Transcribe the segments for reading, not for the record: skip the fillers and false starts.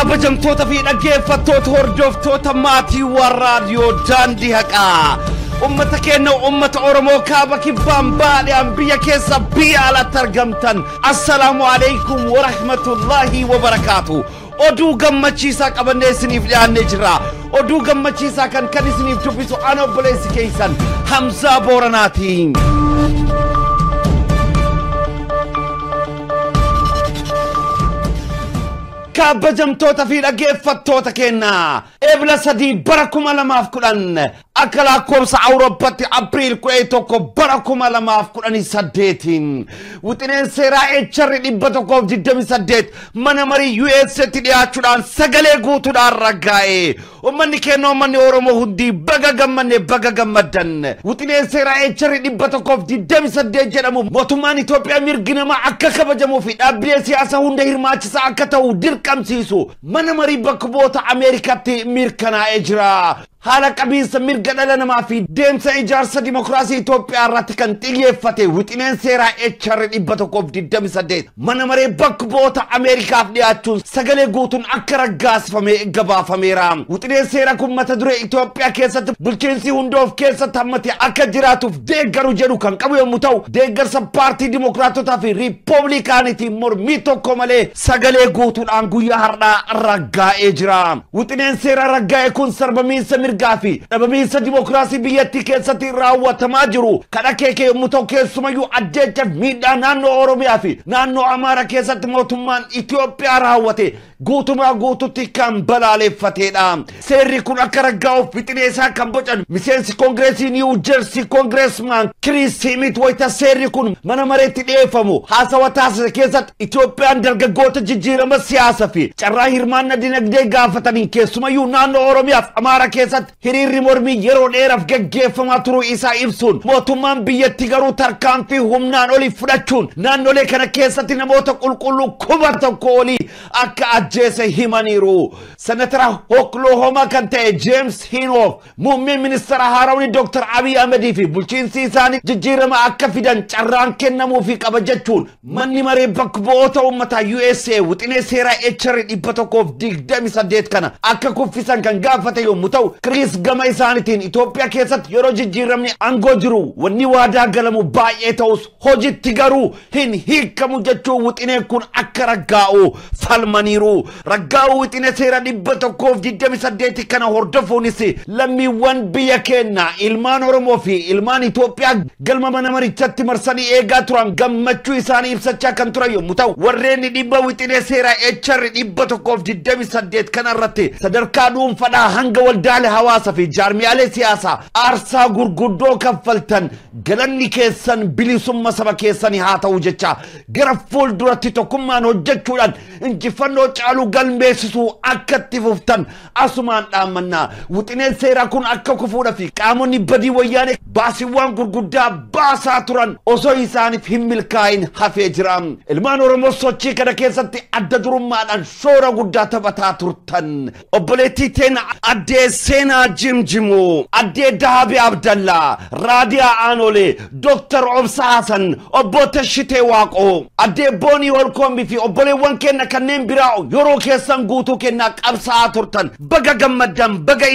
Kabajamtoota fi dhaggeeffattoota hordoftoota maatii raadiyoo daandii haqaa. Ummata keenya ummata Oromoo kaaba kibbaan baadhiyaan biyya keessa biyya alatti argamtan. Assalaamu alaikum wa rahmatullahi wa barakaatu. Oduu gammachiisaa qabannee isiniif dhiyaannee jirra. Oduu gammachiisaa kan isiniif dubbisu ana obboleessi keessan Hamzaa Booranaatiin. Kabajamtoota fi dhaggeeffattoota keenya Ebla 3 bara 2010 akka lakkoofsa Awurooppaatti Apriil 11 bara 2018 wixineen seeraa HR 128 mana marii USAtti dhiyaachuudhaan sagalee guutuudhaan raggaa'e. Uummanni keenya uummanni Oromoo hundi baga gammanne baga gammaddan. Wixineen seeraa HR 128 jedhamu mootummaan Itoophiyaa mirgi namaa akka kabajamuu fi dhaabbilee siyaasaa hunda hirmaachisaa akka ta'u dirqamsiisu mana marii bakka bu'oota Ameerikaatti mirkanaa'ee jira. Haala qabiinsa mirga dhala namaa fi deemsa ijaarsa dimokiraasii Itoophiyaa irratti kan xiyyeeffate wixineen seeraa HR 128 mana maree bakka bu'oota Ameerikaaf dhiyaachuun sagalee guutuun akka raggaasifame gabaafameera. Wixineen seeraa kun mata duree Itoophiyaa keessatti bulchiinsi hunda of keessatti hammate akka jiraatuuf deeggaru jedhu kan qabu yommuu ta'u deeggarsa paartii dimokiraatotaa fi riipooblikaaniitiin mormii tokko malee sagalee guutuudhaan guyyaa har'aa raggaa'ee jira. Wixineen seeraa raggaa'e kun sarbamiinsa mirgaa fi dhabamiinsa dimokiraasii biyyattii keessatti raawwatamaa jiru kan akeeke yommuu ta'u keessumayyuu ajjeechaaf miidhaa naannoo Oromiyaa fi naannoo Amaaraa keessatti mootummaan Itoophiyaa raawwate guutumaa guututti kan balaaleffatedha. Seerri kun akka raggaa'uuf wixinee isaa kan bocan miseensi koongireesii Niiwu Jersii koongireesmaan Kiriis Simit wayita seerri kun mana mareetti dhiyeeffamu haasawa taasise keessatti Itoophiyaan dargaggoota jijjiirama siyaasaa fi carraa hirmaannaa dinagdee gaafataniin keessumayyuu naannoo Oromiyaa fi Amaaraa keessatti hiriirri mormii yeroo dheeraaf gaggeeffamaa turuu isaa ibsuun mootummaan biyyattii garuu tarkaanfii humnaan olii fudhachuun naannolee kana keessatti namoota qulqulluu 1000 olii akka ajjeese himaniiru. Senatara Oklahoma kan ta'e James Inhofe muummeen ministeera haarawni Dr. Abiy Ahmedii fi bulchiinsi isaanii jijjiirama akka fidan carraan kennamuufii qaba jechuun manni maree bakka bu'oota uummataa USA wixinee seeraa HR 128 kana akka kuffisan kan gaafate yommuu ta'u Kiriis gama isaaniitiin Itoophiyaa keessatti yeroo jijjiiramni aangoo jiru wanni waadaa galamu baay'ee ta'us hojiitti garuu hin hiikamu jechuun wixineen kun akka raggaa'u falmaniiru. Raggaa'u wixinee seera 128 kana hordofuunis lammiiwwan biyya keenya ilmaan Oromoo fi ilmaan Itoophiyaa galma mana marichatti marsanii eegaa turan gammachuu isaanii ibsachaa kan turan yommuu ta'u warreen dhibba wixinee seera HR 128 kana irratti sadarkaa dhuunfaadhaa hanga waldaalee hawaasaa fi jaarmiyaalee siyaasaa aarsaa gurguddoo kaffaltan galanni keessan bilisummaa saba keessanii haa ta'u jecha gara fuulduratti tokkummaan hojjechuudhaan injifannoo caaluu galmeessisuu akka itti fuftan asumaan dhaammannaa. Wixineen seeraa kun akka kufuudha fi qaamonni badii wayyaanee baasiiwwan gurguddaa baasaa turan osoo isaaniif hin milkaa'in hafee jira. Ilmaan Oromoo sochii kana keessatti adda durummaadhaan shoora guddaa taphataa turtan. Obboleettii teena addee Seenaa Jimjimoo, addee Dahabee Abdallaa, Raadiyaa Aanolee, Dooktar Obsa Hasan, obbo Tashitee Waaqoo, addee Boonii Holkoombii fi obboleewwan keenya kanneen biraa yeroo keessan guutuu kennaa qabsaa'aa turtan. Baga gammaddan, baga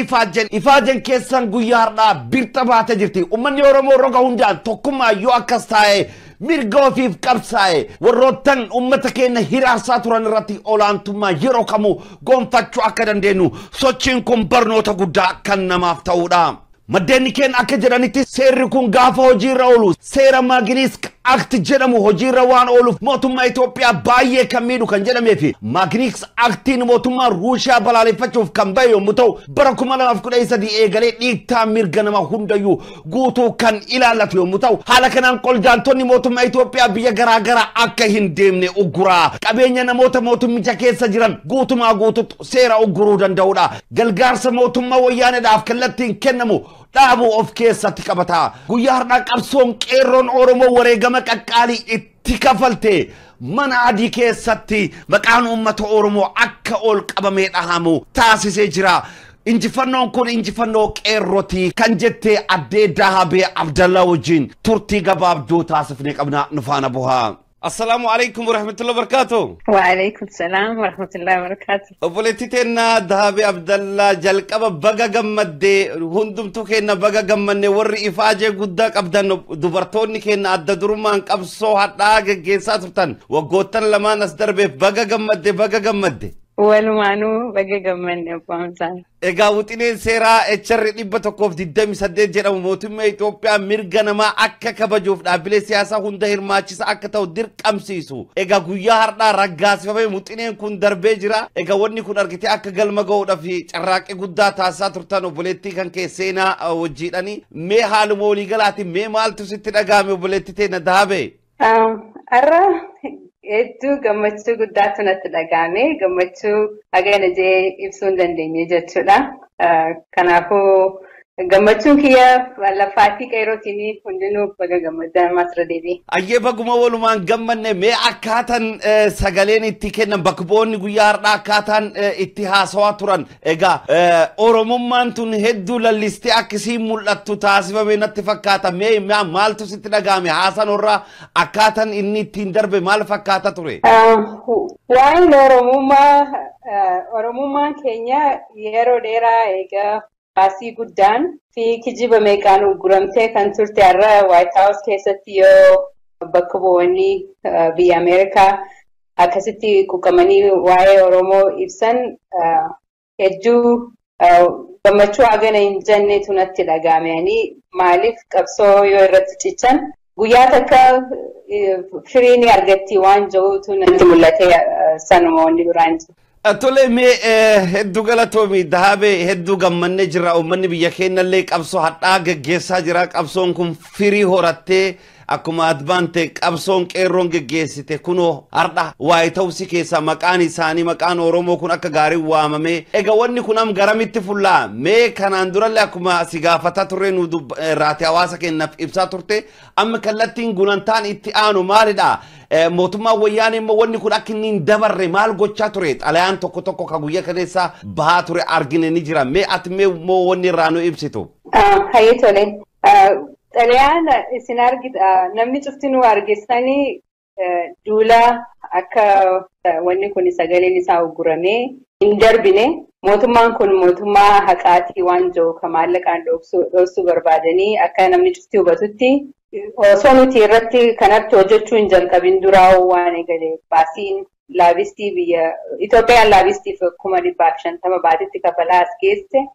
ifaajjan keessan guyyaa har'aa birxa baatee jirti. Uummanni Oromoo roga hundaan tokkummaa yoo akkas taa'e mirga ofiif qabsaa'e warroottan uummata keenya hiraarsaa turan irratti olaantummaa yeroo kamuu gonfachuu akka dandeenyu sochiin kun barnoota guddaa kan namaaf ta'udha. Maddeen keenya akka jedhanitti seerri kun gaafa hojiirra oolu seera Magnitsky Act jedhamu hojiirra waan ooluuf mootummaa Itoophiyaa baay'ee kan miidhu kan jedhamee fi Magnitsky Actiin mootummaa Ruushiyaa balaaleffachuuf kan bahe yommuu ta'u bara 2013 eegalee dhiittaa mirga nama hundayyuu guutuu kan ilaallatu yommuu ta'u haala kanaan qondaaltonni mootummaa Itoophiyaa biyya garaagaraa akka hin deemne ugguraa qabeenya namoota mootummicha keessa jiran guutumaa guututti seera ugguruu danda'udha. Gargaarsa mootummaa wayyaaneedhaaf kallattiin kennamu dhaabuu of keessatti qabata. Guyyaa har'aa qabsoon qeerroon Oromoo wareegama qaqqaalii itti kafalte mana adii keessatti maqaan uummata Oromoo akka ol qabamee dhahamu taasisee jira. Injifannoon kun injifannoo qeerrooti kan jettee addee Dahabee Abdallaa wajjin turtii gabaabduu taasifnee qabna nu faana buhaa. Assalaamu alaikum warahmatullahi wabarakatuh. Wa alaikum salaam wa rahmatullahi wa barakatuh. Obboleettii teennaa Dahabee Abdallaa, jalqaba baga gammaddee. Hundumtuu keenna baga gammanne. Warri ifaajee guddaa qabdan, dubartoonni keenna adda durummaan qabsoo hadhaa geggeessaa turtan waggoottan 2n as darbeef, baga gammadde, baga gammadde. Walumaanuu baga gammanne, obbo Hamzaan. Egaa wixineen seeraa HR 128 jedhamu mootummaa Itoophiyaa mirga namaa akka kabajuuf dhaabbilee siyaasaa hunda hirmaachisa akka ta'u dirqamsiisu. Egaa guyyaa har'aa raggaasifamee wixineen kun darbee jira. Egaa wanni kun argitee akka galma ga'uudhaaf carraaqqii guddaa taasisaa turtan obboleettii kan kee Seenaa wajjiidhani. Mee haaluma waliigalaatiin mee maaltu sitti dhaga'ame, obboleettii teenya Dahabee? Har'a hedduu gammachuu guddaatu natti dhaga'ame. Gammachuu hagana jee ibsuu hin dandeenye jechuudha. Kanaafuu gammachuun kiyya lafaatii qeerootiin hundinuu baga gammaddan masra deebi'e. Ayyee, baguma walumaan gammanne. Mee akkaataan sagaleen itti kennan, bakka bu'oonni guyyaa har'aa akkaataan itti haasawaa turan, egaa Oromummaan tun hedduu lallistee akkasiin mul'attu taasifame natti fakkaata. Mee maaltu sitti dhaga'ame? Haasaan irraa akkaataan inni ittiin darbe maal fakkaata ture? Waa'een Oromummaa, Oromummaan keenya yeroo dheeraa egaa baasii guddaan fi kijiba meeqaan uguramtee kan turte, har'a White House keessatti yoo bakka bu'oonni biyya Ameerikaa akkasitti quuqamanii waa'ee Oromoo ibsan, hedduu gammachuu hagana hin jennetu natti dhaga'ame. Maaliif, qabsoo yoo irratti cichan guyyaa takka firii ni argatti waan jirutu natti mul'ate, sanuma, wanni biraan jiru. Tole, mee hedduu galatoomi Dahabee, hedduu gammannee jira. Uummanni biyya keenyallee qabsoo hadhaa geggeessaa jira. Qabsoon kun firii horattee akkuma adbaante qabsoon qeerroon geggeessite kunoo har'a White House keessaa maqaan isaanii, maqaan Oromoo kun akka gaarii waamamee. Egaa wanni kun am garamitti fullaa? Mee kanaan durallee akkuma si gaafataa turre nu raatee hawaasa keenyaaf ibsaa turte, amma kallattiin gulantaan itti aanu maalidha? Mootummaan Wayyaanee immoo wanni kun akka inni hin dabarre maal gochaa ture? Xalayaan tokko tokko kan guyyaa kaleessa bahaa ture argine ni jira. Mee ati mee immoo wanni irraa nu ibsitu? Hayyee, tole. Xalayaan isin argita, namni cuftinuu argisanii, duula akka wanni kun sagaleen isaa uguramee hin darbine, mootummaan kun mootummaa haqaatii waan jiru kan maallaqaan dhoksuu barbaadanii, akka namni cufti hubatutti osoo nuti irratti kanatti hojjechuu hin jalqabin duraa waan eegale. Baasiin lobbyistii biyya Itoophiyaan lobbyistiif 150,000 baatitti kafalaa as geesse.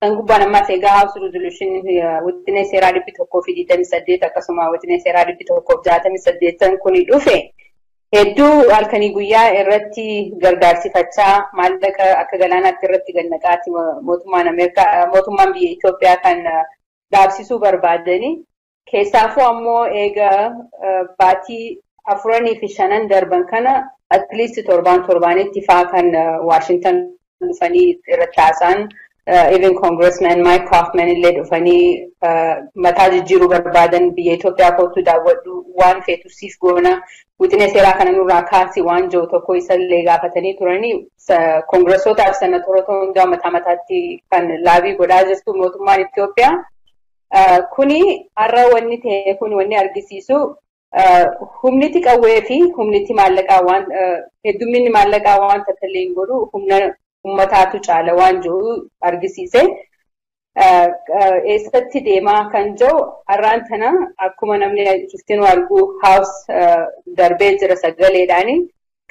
Kan gubbaan ammas egaa House Resolution wixinee seeraa 128 akkasuma wixinee seeraa 168 kun dhufe, hedduu halkanii guyyaa irratti gargaarsifachaa maallaqa akka galaanaatti irratti gannaqaati mootummaan Ameerikaa, mootummaan biyya Itoophiyaa kan dhaabsisuu barbaadanii. Keessaafuu ammoo egaa baatii 4 fi 5n darban kana at least torbaan torbaanitti faa kan Washington dhufanii irratti haasa'an, even Congressman Mike Coffman illee dhufanii mataa jijjiiruu barbaadan, biyya Itoophiyaa kootu daawwadhu, waan feetu siif goona, wixinee seeraa kana nurraa kaasi waan jiru tokko isallee gaafatanii turanii. Koongiressootaaf senatoroota hundaa mataa mataatti kan lobby godhaa jirtu mootummaan Itoophiyaa. Kuni har'a wanni ta'e kun wanni argisiisu humniti qawwee fi humniti maallaqaa waan heddumminni maallaqaa waan takka illee hin godhu, humna ummataatu caala waan jiru argisiise. Eessatti deemaa kan jiru, har'aan tana akkuma namni cuftinuu argu House darbee jira sagaleedhaani.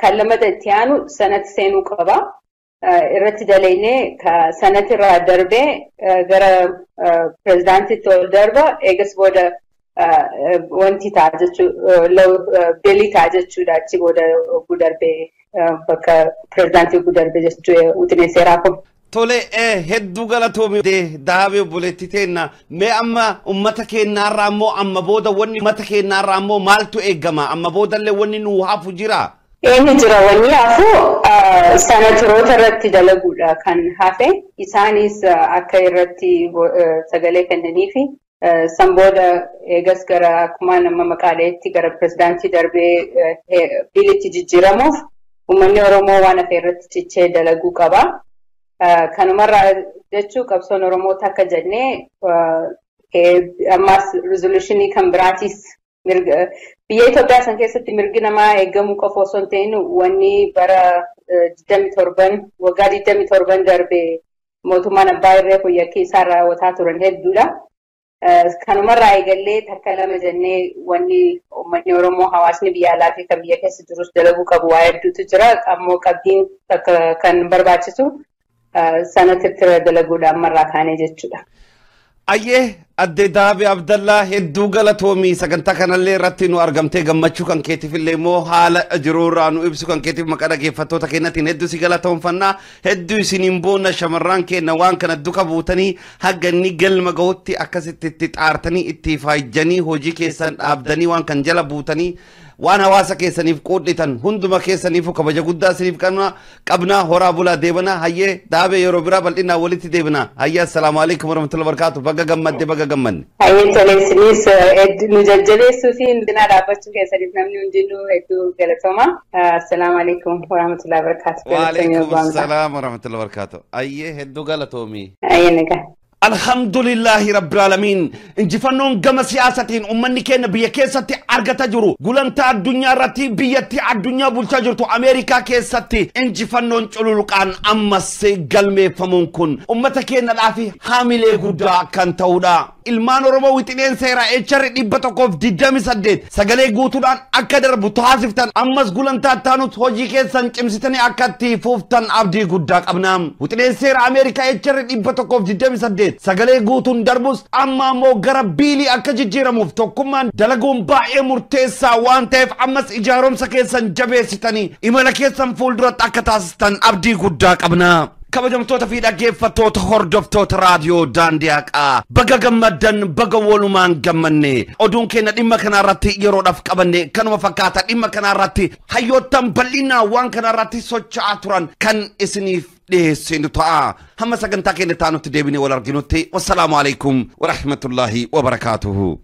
Kan lamata itti aanu Senate seenuu qaba. Irratti dalaynee Senate irraa darbee gara pirezidaantitti ol darba. Eegas booda wanti ta'a jechuu, billii ta'a jechuudha, achi booda ogguu darbee bakka pirezidaantii ogguu darbee jechuu wixinee seeraa kun. Tole, hedduu galatoomi Dahabee, obboleettii teenna. Mee amma ummata keenyaarraa immoo amma booda wanni ummata keenyaarraa immoo maaltu eegama? Amma boodallee wanni nu hafu jira? Eenyu jira, wanni hafu senatoroota irratti dalaguudha kan hafe. Isaanis akka irratti sagalee kennaniifi san booda eegas gara akkuma nama maqaaleetti gara pirezidaantii darbee billitti jijjiiramuuf uummanni Oromoo waan hafe irratti cichee dalaguu qaba. Kanumarraa jechuu qabsoon Oromoo takka jennee ammas resolutionii kan biraatis Biyya Itoophiyaa san keessatti mirgi namaa eegamuu qofa osoo hin ta'in wanni bara 27 waggaa 27 darbe mootummaan abbaa irree kun yakkii isaan raawwataa turan hedduudha. Kanumarraa eegallee takka lama jennee wanni uummanni Oromoo hawaasni biyya alaa fi kan biyya keessa jirus dalaguu qabu waa hedduutu jira. Ammoo qabdiin takka kan barbaachisu sanatti dalaguudha ammarraa kaanee jechuudha. Ayyee Addee Daabee Abdallaa hedduu galatoomii sagantaa kanallee irratti nu argamtee gammachuu kan keetiif illee immoo haala jiruurraa nu ibsu kan keetiif maqaa dhaggeeffattoota keenyatiin hedduu si galatoomfannaa hedduu isiniin boonna shamarran keenya waan kana duka buutanii haga inni galma gahutti akkasitti itti xaartanii itti faayjanii hojii keessan dhaabdanii waan kan jala buutanii waan hawaasa keessaniif qoodhitan hunduma keessaniif kabaja guddaa isiniif qabna horaa bulaa deebana hayyee Daabee yeroo biraa bal'inaa walitti deebina hayyee assalaamu alaikum warahmatullahi wabarakatuh baga gammadde baga gammanne. Hayyee tolee isinis nu jajjabeessuu fi nu cinaa dhaabbachuu keessaniif namni hundinuu hedduu galatooma. Assalaamu alaikum warahmatullahi wabarakatuh. Wa alaikum salaam warahmatullahi wabarakatuh. Hayyee hedduu galatoomii. Hayyee nagaa. Alhamdulillahi Rabbil Aalamiin. Injifannoon gama siyaasatiin uummanni keenya biyya keessatti argata jiru. Gulantaa addunyaa irratti biyyatti addunyaa bulchaa jirtu Ameerikaa keessatti injifannoon cululuqaan ammas galmeeffamuun kun uummata keenyadhaaf haamilee guddaa kan ta'udha. Ilmaan Oromoo wixineen seeraa HR 128 sagalee guutuudhaan akka darbu taasiftan ammas gulantaa taanutti hojii keessan cimsitanii akka itti fuftan abdii guddaa qabna. Wixineen seeraa Ameerikaa HR 128 sagalee guutuun darbus amma ammoo gara biilii akka jijjiiramuuf tokkummaan dalaguun baay'ee murteessaa waan ta'eef ammas ijaaromsa keessan jabeessitanii imala keessan fuulduratti akka taasistan abdii guddaa qabna. Kabajamtoota fi dhaggeeffattoota hordoftoota raadiyoo Daandii Haqaa baga gammaddan baga walumaan gammanne oduun keenya dhimma kanarratti yeroodhaaf qabanne kanuma fakkaata dhimma kanarratti hayyoottan bal'inaa waan kanarratti socho'aa turan kan isiniif dhiyeessinu ta'a. Hamma sagantaa keenya taanutti deebinee wal arginutti wassalaamu alaikum warahmatullaahi wabarakaatuhu.